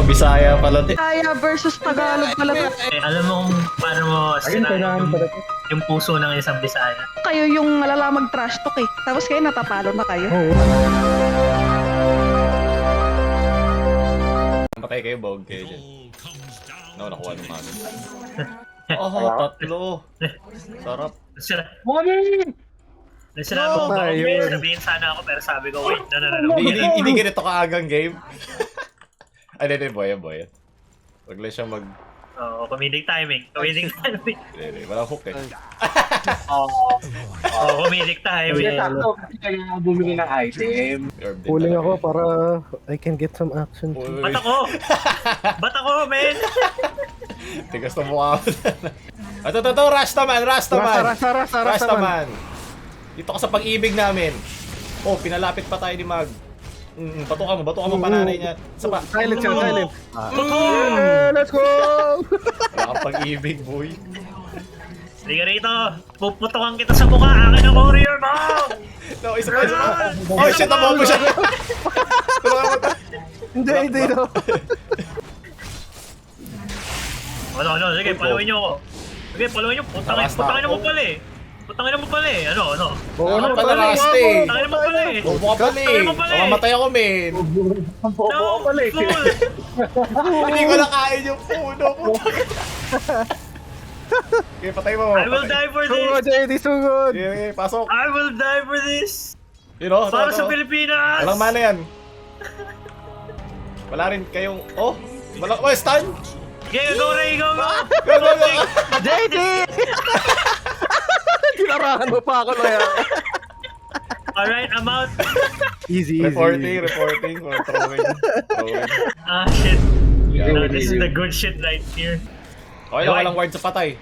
Oh, Bisaya pala. Bisaya versus Tagalog pala to. Eh, alam mo kung paano mo Ayun, sirain kailangan pala to. yung puso ng isang Bisaya. Kayo yung malala mag-trash talk eh. Tapos kayo natatalo na kayo. Oo. Patay kayo, bog kayo dyan. No, nakuha ng mami. Oh, tatlo. Sarap. Sira, Mami! sinabi ko, No, baka may ayun. sabihin sana ako, pero sabi ko, wait, no, no, no, no. Hindi, hindi, hindi ganito kaagang game. Ay, hindi, hindi, boy, boy. Wag lang siya mag. Oo, comedic timing. Comedic timing. Hindi, hindi, walang hook eh. Oo, comedic Kasi timing. sakto, kasi kaya bumili ng item. Orb din Pulling talaga ako eh. para I can get some action. Uy, Ba't ako? Ba't ako, man? tigas ng mukha mo. Ito, ito, ito, Rastaman, Rastaman! Rasta, rasta, rasta, Rastaman! Dito ka sa pag-ibig namin. Oh, pinalapit pa tayo ni Mag. Batuka mo, pananay niya. Isa pa. Silent siya, silent. Totoo! Eh, let's go! Wala kang pag-ibig, boy. Halika rito! Puputokan kita sa mukha! Akin ang warrior mo! No, isa pa, isa pa. Oh, shit, nabobo siya. Tulungan mo to. Hindi, hindi, no. Ano, ano, sige, paluin niyo ako. Sige, paluin niyo. Putangin, Rasta putangin mo ako. pala eh. Putangin mo pala eh. Ano, ano? Oo, Ano no, pala, pala, Rasta eh. Putangin mo pala eh. Bobo ka pala eh. Putangin mo pala eh. Mamamatay ako, men. Ang bobo No, ko pala eh. fool! Hindi ko nakain yung puno. Puta ka. Okay, patay mo. I will patay. die for Sugod, this! JD, sugod! Okay, okay, pasok. I will die for this! Yun oh, Para ito, sa ito. Pilipinas! Walang mana yan. Wala rin kayong. Oh! Wala. Oh, stun! Okay, go Ray, go, go! Go, go, go! JD! Tinarahan mo pa ako na yan. Alright, I'm out. Easy, easy. Reporting, reporting, or throwing. Throwing. Ah, shit. Yeah. No, this is the good shit right here. Okay lang, walang ward sa patay.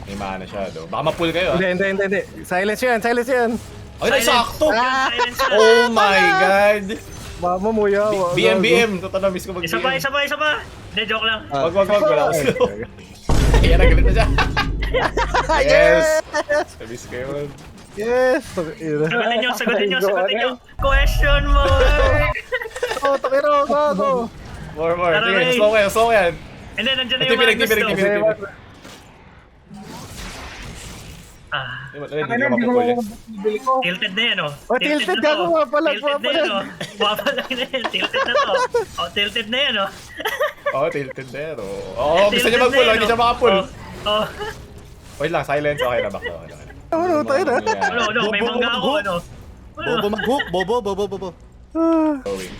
May mana siya, do. Baka ma-pull kayo, ah. Hindi, hindi, hindi, hindi. Silence yan, silence yan. Ay, Silence. sakto! Silence na. Oh my God! Mama mo yawa. BM, BM! Totoo na, miss ko mag-BM. Isa pa, isa pa, isa pa! Hindi, joke lang. Wag, wag, wag. Wala ako slow. Ayan, nagalit na siya. Yes! Miss ko yun. Yes! Sagutin nyo, sagutin nyo, sagutin nyo! Question mark! Oh, takiro, go, go! More, more. Tara, Sige, Ray. slow kayo, slow yan. And then, nandiyan na yung Nagtipi, Magnus nagtipi, daw. nagtipi. Ah, Hindi, hindi Ano, ka hindi ko mapupull yan. bibili ko. tilted na yan, oh. Oh, tilted na to. gago, pumapalag, Tilted na yan, pumapalag. oh. Pumapalag na yan. Tilted na to. Oh, tilted na yan, oh. Oo, tilted na yan. Oo, oh, gusto niya Tilted mag-pull, na oh, yan, hindi siya makapull. Oh, oh. Wait lang, silence. Okay na, back na. Okay na. Ano, tayo na. Yeah. Ano, ano, may Bobo, mangga ako, mag-hook. ano. Ano? Bobo mag-hook. Bobo, bobo, bobo. Ah, Going.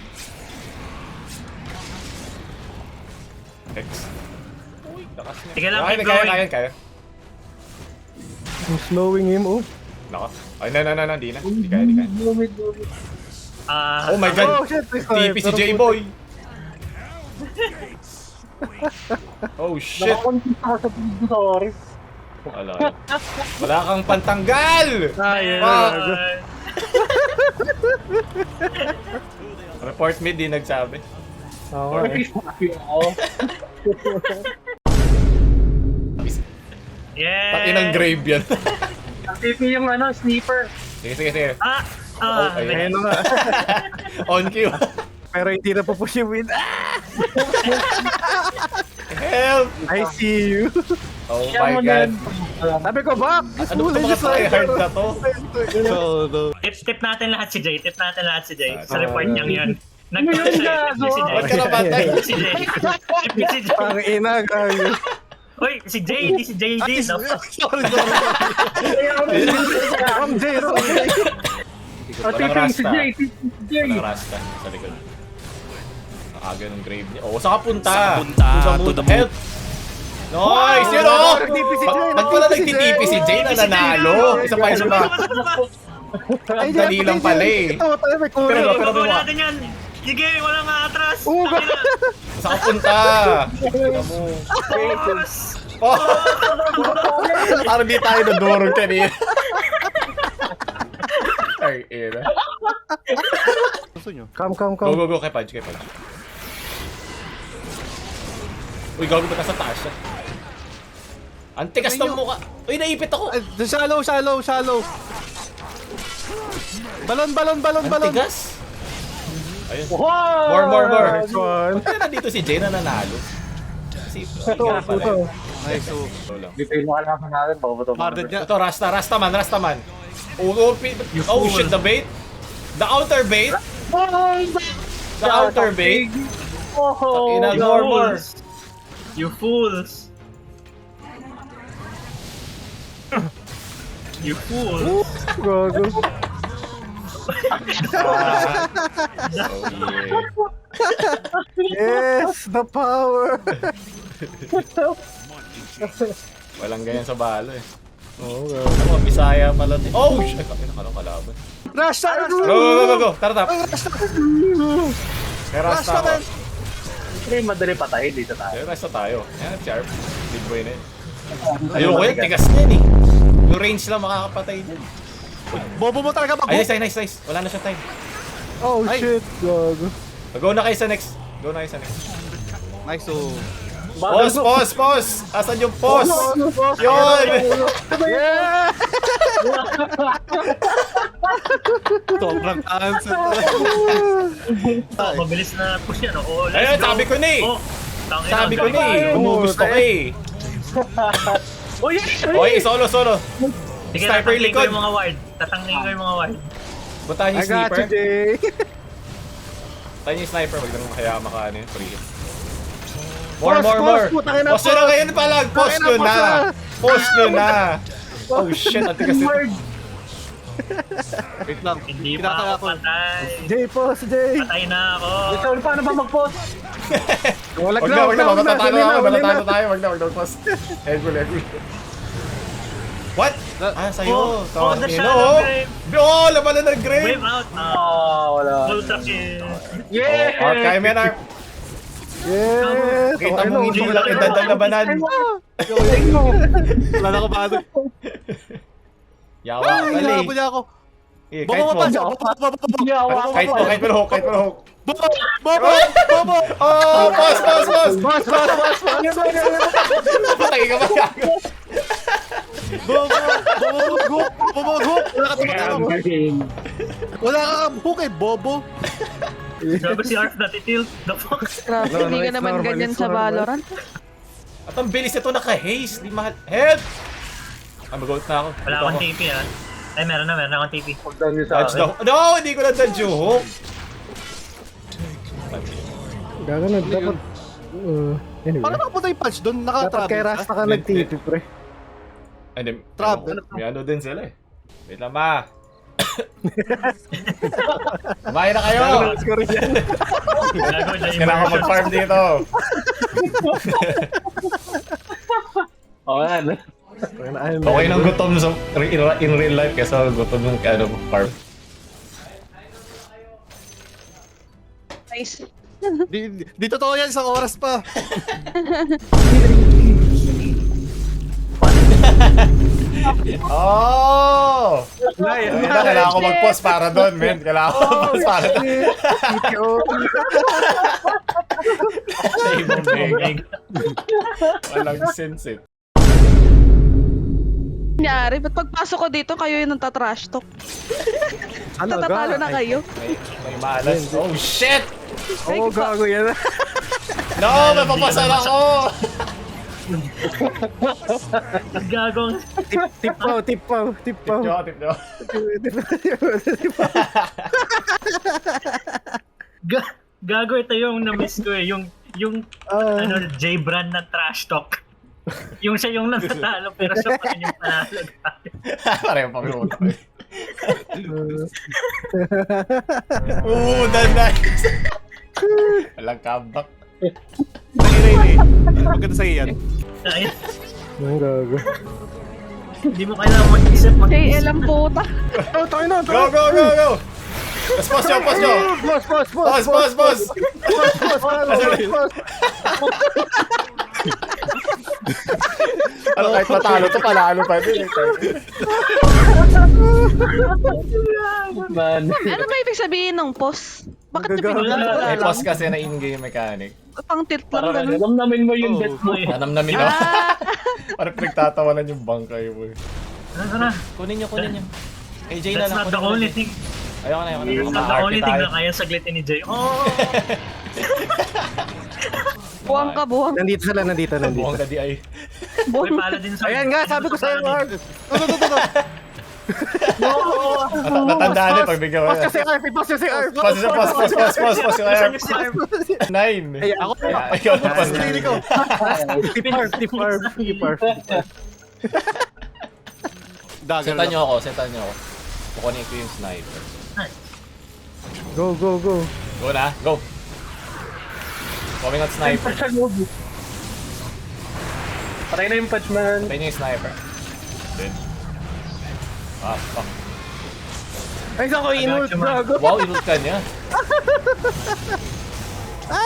X. Uy, lakas niya. Sige lang, Kaya, keep kaya, going. kaya, kaya. I'm slowing him, oh. Nako. Ay, no, no, no, no, hindi na. Hindi kaya, hindi kaya. Lumid, lumid. Ah, Oh my God! Oh, shit. Sorry, TP si pero- J-Boy! Oh shit! Nakakonfuse ako sa video, sorry. Wala. Wala kang pantanggal! Ay, Fuck! ah, Report mid, di nagsabi. Oo, eh. Happy ako. Yeah. Takinang grave yan. Ang TP yung ano, sniper. Sige, sige, sige. Ah, Oh, ah, ayun. Ayun na nga. On cue. Pero hindi na pupush yung win. Ah! Help! I see you. Oh Kaya my mo na God. yan. Sabi ko, back! This Ano fool ba is itong mga just like. tryhard na to? So, no. Tip, tip natin lahat si Jay. Tip natin lahat si Jay. Ah, Sa report niyang yun. Ano yun, Nag-tip siya. gago? Tip si Jay. Ba't ka namatay? Tip si Jay. Tip si Jay. Ang ina, grabe. Uy, si Jay, hindi si JD. Ay, No? sorry, sorry, sorry. Wrong J, wrong J. Oh, Walang TP si rasta. Jay, TP si Jay. Walang rasta sa likod. Ang aga ng grave niya. Oh, saan ka punta? Saan ka punta? To the moon. Help! Nice! Yun oh! Nag-TP si Pag, Jay, pag pala nag-TP si nagtitipi si Jay, Jay. nananalo. Isa pa, isa pa. Ay, Dali lang pala eh. Ito, tayo may Pero- kulay. pero- Pero natin yan. Sige, walang atras. Oo, Tangina. Saan ka punta? Tingnan mo. Boss! Oh! Parang di tayo nadurog kanina. Ay, ina. Gusto nyo? Come, come, Go, come. go, go. Kay Pudge, kay Pudge. Uy, gago ba nasa taas siya? Ang tigas ng mukha. Uy, naipit ako. Ay, shallow, shallow, shallow. Balon, balon, balon, Ang balon. tigas. Ayun. Wow! More, more, more. Nice one. Ba't kaya nandito si Jay na nanalo? Kasi, Ito, nga pala ito. eh. Nice, oh. Ito lang. Dito yung nakalaban natin, bobo to. Guarded niya. Ito, Rasta, Rasta man, Rasta man. Oh, oh, oh shit, the bait. The outer bait. The outer bait. Oh, Tangina, You more, more. fools. You fools. You fools. Gago. Ah. Oh, yeah. Yes, the power. Walang ganyan sa balo eh. Oo, gago. Ano, Bisaya pala. Oh, shit! Ay, kailan kalaban. Rasta, Go, go, go, go, go. Tara, tap. Rasta, May Rasta Rasta ako. man! Hindi, madali patayin dito tayo. May Rasta tayo. Yan, sharp. Big boy na yun. Ayoko yan, tigas na yan eh. Yung range lang makakapatay dyan. Bobo mo talaga mag Ay, nice, nice, nice. Wala na siya time. Oh Ay. shit, gago. Go na kayo sa next. Go na kayo sa next. Nice, oh. Pause, pause, pause! Asan yung pause? Yun! Yeah! Sobrang answer talaga. Oh, mabilis na push yan. Oh, let's Ayun, go. sabi ko na eh. Oh, tangina, Sabi ko na eh. Ayun. Gumugusto ka eh. Oh, yes! Okay, solo, solo. Sige, Sniper tatangin ko likod. yung mga ward. Tatangin ko yung mga ward. Puntahan I yung got you, sniper. Jay. Puntahan yung sniper. Wag lang kaya makaano yun. Free hit. More, Pause, more, pause, more. putang ina, Pause nyo na pause. ngayon pa lang. Pause Tangina, nyo na. pause na. Pause nyo na. Oh shit, ang tigas nito. Wait lang. Hindi pa Kinakaya ako ko. patay. Jay, pause, Jay. Patay na ako. Ikaw, paano ba mag-post? Wala Wag na, wag na. wag na, Matatalo huli na, ako. huli na. Matatalo tayo. Wag na, wag na. Pause. Egul, egul. What? Ah, sa'yo. Oh, oh, the Tangina, shadow oh. grave. Oh, labanan ng grave. Wave out. Ah, Oh, wala. full track eh. Yeah! Oh, Ark, kaya mo yan, Ark. Yes! Kita Okay mo na, hindi okay lang na. edad ang labanan. Wala na ako paano. Yawa ka Ay, pala eh. hinahabol niya ako. Eh, Bobo kahit mo mo. pa siya. Bobo, bobo, bobo. Yawa Kahit mo, kahit mo hook, kahit mo hook. Bobo, bobo, bobo. Oh, pause, pause, pause. Boss, boss, boss, boss. Patay ka ba? Gago? Bobo, bobo, hook, bobo, hook. Wala ka tumatawag. Wala ka kang hook eh, bobo. Grabe si Arf natitilt. The fuck? Grabe, No, no, hindi ka it's naman normal, ganyan it's sa normal. Valorant. At ang bilis ito naka-haste. Di mahal. Help! Ah, mag-ult na ako. Wala akong TP ah. Ay, meron na akong TP. Huwag daw niyo sa Dodge akin. daw. No, hindi ko na dodge yung hook. Gago na, dapat... Anyway. Paano nakapunta yung punch doon? Dapat Naka-travel kay ka? Rasta ka nag-TP, pre. Ay, hindi. Travel. May ano din sila eh. Wait lang, ma. Kumain na kayo! Let's go rin yan. Gago, Jay Kailangan ko mag-farm dito. Oh, yan. Okay nang gutom sa in real life kaysa gutom ng ano, farm. Nice. Di totoo yan, isang oras pa. Oh! Ay, Ayun na, kailangan ko mag-pause para doon, men. Kailangan ko mag-pause para doon. TPO. Save Omega. Walang sense eh. Nangyari, ba't pagpasok ko dito, kayo yung nagtatrash talk? Ano, Tatatalo na kayo. May malas. Oh, shit! Oo, gago yan. No, mapapasan ako! Gago. Tip po, tip po, tip po. Tip nyo, tip nyo. Tip po, tip po. Gago, ito yung na-miss ko eh. Yung Ah. ano, J Brand na trash talk. Yung siya yung nanatalo pero siya pa rin yung panalo. Pareho pa may utak eh. Ooh, the nice! Walang comeback. Ay, Ray, Ray. Maganda sa'yo yan. Ay, Ang gago. hindi mo kailangan mag-isip. JL ang puta. Oh, tayo na, Go, tayo. go, go, go! Tapos pause nyo, pause nyo! Boss, boss, boss, Pause, pause, pause! boss, boss, boss, boss. Ano, kahit matalo to, panalo pa din. eh. Man. Ano ba ibig sabihin ng pause? Bakit nyo Gagago. pinag- Wala May lang. pause kasi na in-game mechanic. Pang tilt lang Parang ganun. namnamin mo yung Oh. death mo eh. Nanamnamin na. Ah! Parang pinagtatawanan yung bangkay mo eh. Tara, tara. Kunin nyo, kunin nyo. Kay Jay na That's lang. not the kunin mo na, only Jay. thing. Ayoko na, ayoko na. The Maka-RP only thing tayo. na kaya saglitin ni Jay. Oh! Buwang ka, buwang. Nandito sila, nandito, nandito. Buwang ka di ay. May Buwang. paladin sa Ayan nga, sabi ko sa'yo, Mark. Ito, ito, ito, ito. Natandaan eh pag bigyan ko. Pause kasi RP, pause kasi RP. Pause, pause, pause, pause, pause, pause, yung Saan RP. yung si Arp? 9. Ayan. Ako, Ikaw na pause. sarili ko. Tip RP, tip RP, tip RP. Dagger Setan lang. nyo ako, setan nyo ako. Kukunin ko yung sniper. Go, go, go. Go na, go. Coming out sniper. Patay na yung patch man. Patay niyo yung sniper. Dead. Ah, fuck. Ay, saan ko inult, gago. Wow, inult ka niya.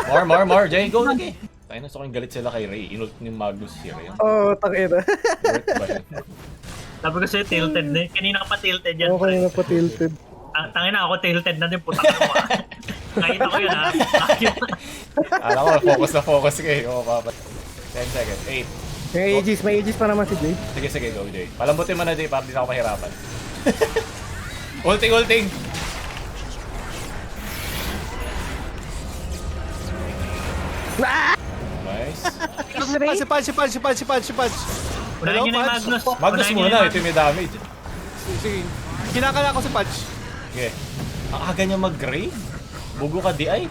More, more, more. Jay, go, okay. Tayo na, so galit sila kay Ray. Inult ni Magnus si Ray. Oo, oh, tangina. Worth ba yun? Sabi ko sa'yo, tilted na. Kanina ka pa tilted yan. Okay na pa tilted. Ah, tangina ako, tilted na din. Putang ina mo. Ah. Nakita ko yun, ha? Alam ko, focus na focus kayo. Oh, papa. 10 seconds. 8. May aegis pa naman si Jay. Sige, sige, go, Jay. Palambutin mo na, Jay, para di na ako mahirapan. Ulting, ulting! Nice. Si Punch, si Punch, si Punch, si Punch, si Punch, si Punch. Unahin Hello, nyo na yung Punch. Magnus. Magnus Unahin nyo na muna, yung ito yung may damage. Sige. Kinakala ko si Punch. Okay. Ang aga niya mag-grade. Bugo ka, di ay.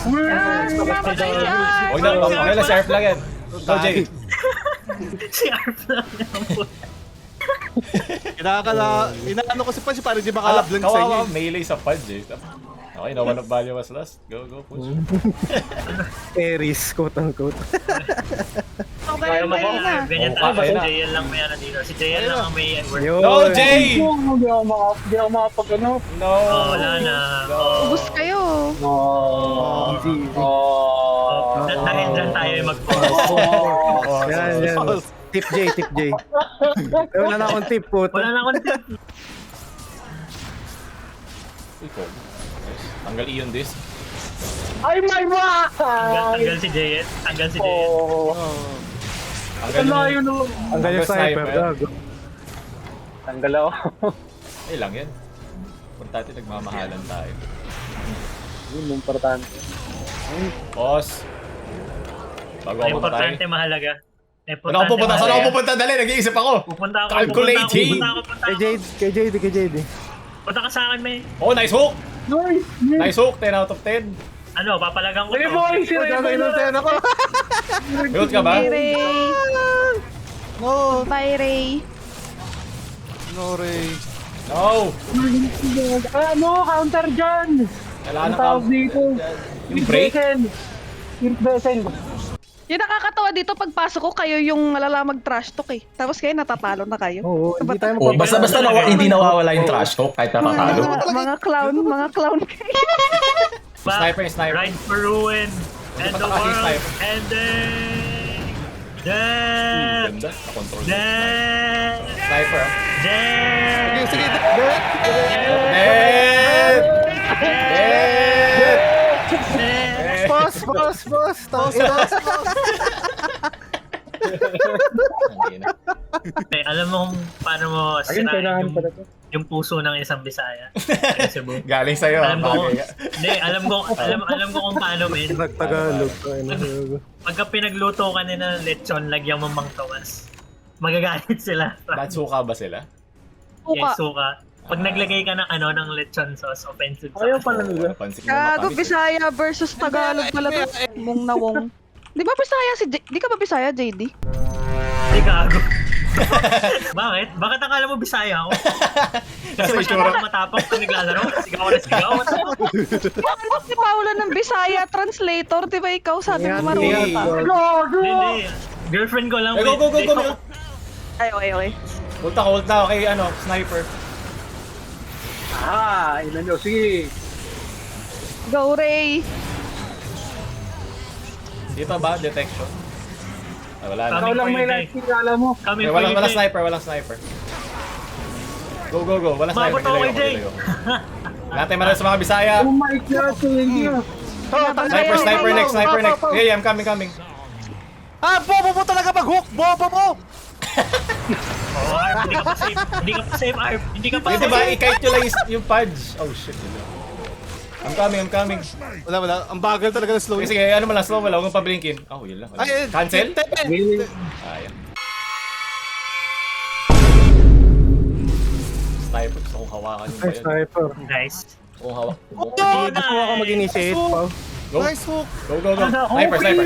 Ah, mamatay si Arp. Huwag na, okay lang, si Arp lang yan. Go, Jay. Magnus. Si Arp lang yung Kinakala, inaano ko si Punch para di maka-blend sa Kawawa, inyo. melee sa Pudge eh. Okay, no one of value was lost. Go, go, push. Aries, quote unquote. Okay, Kaya mo ba? okay na. Ganyan Oh, talaga. okay Si na. JL lang may ano dito. Si JL Ayun lang na. ang may work. Yun. No, Jay! Hindi ako maka, hindi ako makapag ano. No! Oh, wala na. No. Ubus kayo. No. Easy, easy. Oh. Dahil dyan tayo yung mag-pause. Oh, Yan, yan. Tip J, tip J. Eh, wala na akong tip, puta. Wala na akong tip. Uy, Kobe. Nice. Tanggal Ion disc. Ay, my Tanggal, God! tanggal si JL. Tanggal si JL. Oh. Tanggal Ang layo yung... no. Ang galing sniper, gago. Tanggal ako. Ay lang yan. Importante nagmamahalan tayo. Yun, importante. Boss! Bago ako mamatay. Importante mahalaga. Saan ako pupunta? Saan ako pupunta? Dali, nag-iisip ako! Pupunta ako. Calculating! Pupunta ako. Pupunta Kay ako. JD, kay JD, kay JD. Punta ka sa akin, may. Oh, nice hook! Nice! Nice hook! 10 out of 10. Ano, papalagan ko Hey to. boy! Si Oh, Ray gago, Boy inult na! yan ako. May ka ba? Bye, Ray. No, Bye, Ray. no, Ray. No! Ah, ano? Counter dyan! Kailangan Ang ng tawag dito. Yung break? Vessel. Spirit Vessel. Yung nakakatawa dito, pagpasok ko, kayo yung malala mag-trash talk eh. Tapos kayo natatalo na kayo. Oo, hindi tayo Oh, basta basta hindi nawawala yung trash talk kahit natatalo. Mga clown kayo. Back, Sniper, sniper. Ride for ruin. And the Hindi pa kasi world sniper. ending. Death. Ganda. Na-control yung sniper. Death. Sniper ah. Death. Sige, sige. Dead! Dead! Death. Pause, pause, pause. Pause, pause, pause. Hindi na. Eh, alam mo kung paano mo Ayun, sirain kailangan yung, pala to. yung puso ng isang Bisaya. Taga Cebu. Galing sa'yo ah. Alam ko, Bagay ka. hindi, alam ko kung paano, men. Nagtagalog. Ay, nagago. Pagka pinagluto ka nila ng lechon, lagyan mo Mang Tomas. Magagalit sila. Natsuka ba sila? Suka. Yes, suka. Pag naglagay ka ng ano ng lechon sauce, offensive sa Ayaw pala nila. Napansin ko Gago, matamis eh. Bisaya versus Tagalog pala to. Mong na wong. Di ba Bisaya si J- Di ka ba Bisaya, JD? Hindi gago. Bakit? Bakit akala mo Bisaya ako? Kasi Nasa masyado itsura. ako matapang pag naglalaro. Sigaw na sigaw. Bakit si Paula ng Bisaya translator? Di ba ikaw sabi mo Ingat, marunong ingat, ka? gago. Hindi, hindi. Girlfriend ko lang. Eh, go, go, go, go. Ay, okay. Ult ako, ult na ako kay ano, sniper. Ah, ina nyo. Sige. Go, Ray! Dito ba? Detection? Ah, wala na. Ikaw Coming lang for may you, Jay. life steal, alam mo. Coming Eh, for walang, you, walang Jay. sniper, walang sniper. Go, go, go. Walang sniper. Umabot ako Nilayo kay ako, Jay. nilayo ako. Lahat tayo marami sa mga Bisaya. Oh my God, thank you. Sniper, sniper next, sniper next. Yeah, yeah, I'm coming, coming. Ah, bobo mo talaga mag-hook! Bobo mo! Oo, Arp, hindi ka pa safe. Hindi ka pa safe, Arp. Hindi ka pa Hindi ba, safe. i-kite nyo lang yung Pudge. Oh shit. Yun lang. I'm coming, I'm coming. Wala, wala. Ang bagal talaga ng slow. Sige, sige, ano mo lang, slow mo lang, huwag mong pablinkin. Oh, yun lang. Ay, eh, Cancel? Tepe! Ayan. Sniper, gusto kong hawakan yung Ay, bayan. sniper. Nice. Gusto kong hawak. Oh, Gusto ko ako mag-initiate, Pao. Go, Nice hook! go, go, go. Sniper, sniper.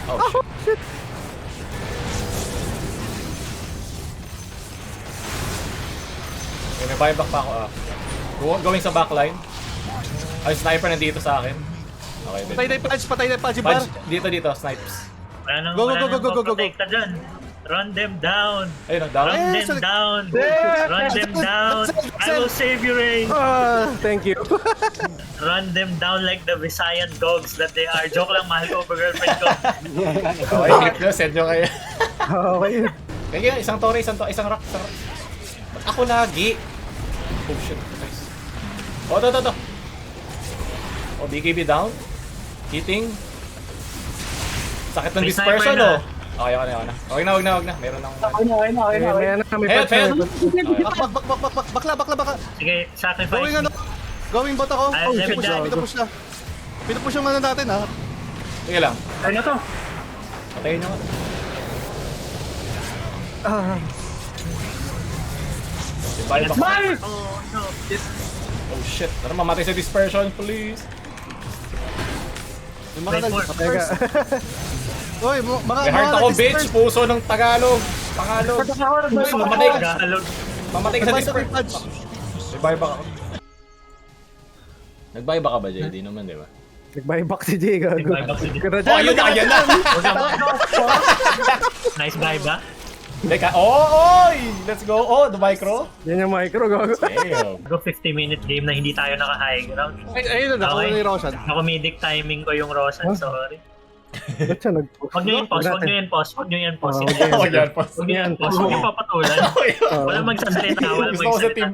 Oh, shit. Okay, may buyback pa ako ah. Going sa backline. Ay, sniper nandito sa akin. Okay, Patay na then. yung Pudge, patay na yung Pudge, yung bar. Pudge, dito, dito, snipes. Wala nang, Go, go, wala go, nang go, go, go, go. paprotekta dyan. Run them down. Ayun, oh, down. Run Eh, them sorry. down. Run them down. I will save you, Ray. Ah, thank you. Run them down like the Visayan dogs that they are. Joke lang, mahal ko girlfriend ko. Okay, clip nyo, send nyo kayo. Okay. Kaya isang tore, isang rock, isang rock. Ba't ako lagi? Oh shit, nice. Oh, to, to, to. Oh, BKB down. Hitting. Sakit ng May dispersion, sniper na. oh. Okay, okay na, okay na. Okay na, wag na, wag na. Meron akong... Okay na, okay na, okay Eh, na. may ano, may Help, patch na. help! Bak, bak, bak, bak, bak, bak, bakla, bakla, bakla. Sige, sacrifice. Going ano? Going bot ako. Ay, Oh, let me push na, die. pinapush na. Pinapush yung ano natin ha. Sige lang. Ay na to. Patayin nyo nga. Ah, Revive ako. Oh, no. Oh shit. Tara, mamatay sa dispersion, please. Yung mga Wait, nag-disperse. teka. Oy, mga May heart mga ako, bitch. nag-disperse. Puso ng Tagalog. Tagalog. Mamatay ka. Tagalog. Mamatay ka sa Nag-buy sa kay dispersion. Pudge. Revive ako. Nag-buy ba ka ba, JD naman, di ba? Nag-buyback si Jay, gago. Nag-buyback si Jay. Ganda Oh, ayun na, ayun na! Nice buy ba? Teka, oh, oy! Let's go! Oh, the micro! Yan yung micro, gago. Damn! Go 50-minute game na hindi tayo naka-high ground. Ay, ayun na, nakuha Okay. na yung Roshan. Nakomedic timing ko yung Rosan, sorry. Ba't siya nag-post? Huwag nyo yan pause, huwag nyo yan pause, huwag nyo yan pause. Oh, okay. Oh, yan, pause. Huwag nyo yan pause, huwag nyo papatulan. Walang magsasalita, walang Gusto ko sa magsasalita. team.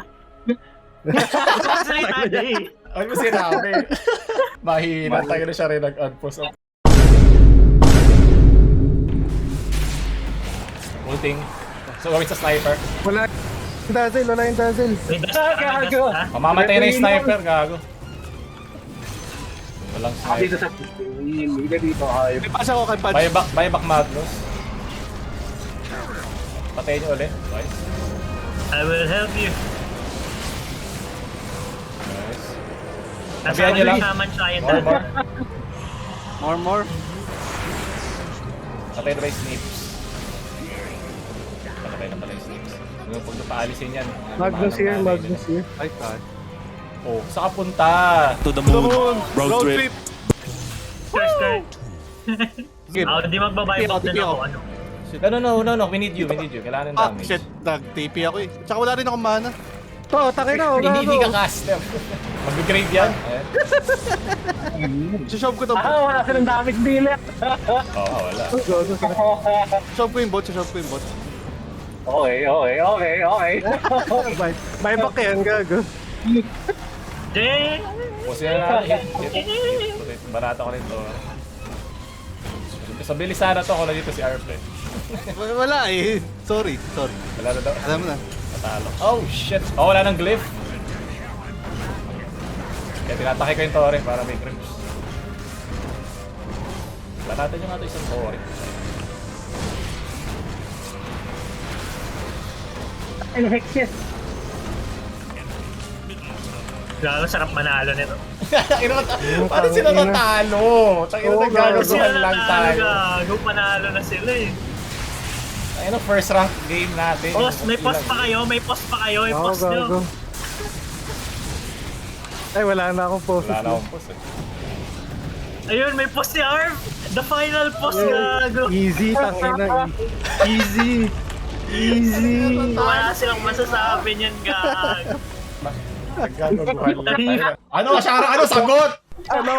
Walang magsasalita, Jay. Ay, mo sinabi. Mahina. Tayo na siya rin nag-unpause. Ulting. So, gawin sa sniper. Wala yung dazzle, wala yung dazzle. May dust ka, may dust ka. Mamamatay na yung sniper, gago. Walang Ah, dito sniper. sa Hindi dito, hayop. May pass ako kay Pudge. Buyback, buyback Magnus. Patayin niyo ulit. Nice. I will help you. Nice. Nasa Sabihan nyo lang. Shaman siya yung More, more. More, more. Patay na ba yung snipes? Patay na pala yung snipes. Ano, pag napaalisin yan. Magnus here, Magnus here. Ay, tayo. Oh, saan ka punta? To the To the moon. moon. Road trip. First turn. Sige. Ah, hindi magbabuyback TP din ako. ako. Ano? No, no, no, no, no. We need you, we need you. Kailangan ng Ah, damage. shit. Nag-TP ako eh. Tsaka wala rin akong mana. To, takay na, oh, Hindi, hindi ka gago. caster. Mag-grade yan. Ayan. Shove ko to. Ah, wala silang damage dealer. Oo, wala. Oh, gago. Shove ko yung bot, shove ko yung bot. Okay. Buyback yan, gago. Jay! Pusin na natin. Hit, hit, hit. Hit. Barata ko rin to. Sa bilis sana to, ako na dito si Arp eh. Wala eh. Sorry, sorry. Wala na daw. Alam mo na. Natalo. Oh, shit. Oh, wala nang glyph. Kaya tinatake ko yung tore para may creeps. Barata nyo nga to isang tore. And hexes. Gago, sarap manalo nito. Paano sila natalo? Tangina, Oo, nagkagaguhan Sila lang natalo, tayo. gago. Panalo na sila eh. Ayun ang first rank game natin. Post, may post pa kayo, may post pa kayo, may Oo, post nyo. gago. Ay, wala na akong post. Wala na akong post eh. Ayun, may post si Arv! The final post, gago! Easy, tangina. Easy. Easy. Wala silang masasabi niyan, gago. Nagkagaguhan lang tayo. Ano, Shara? Ano, sagot? Ano?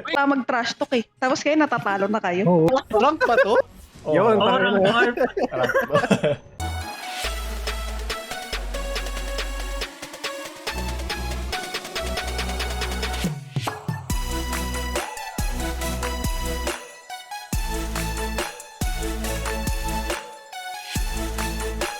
Wala mag-trash talk eh. Tapos kayo natatalo na kayo. Oo. Rank ba to? Yun, Oh, tangina. rank Arv. Rank ba?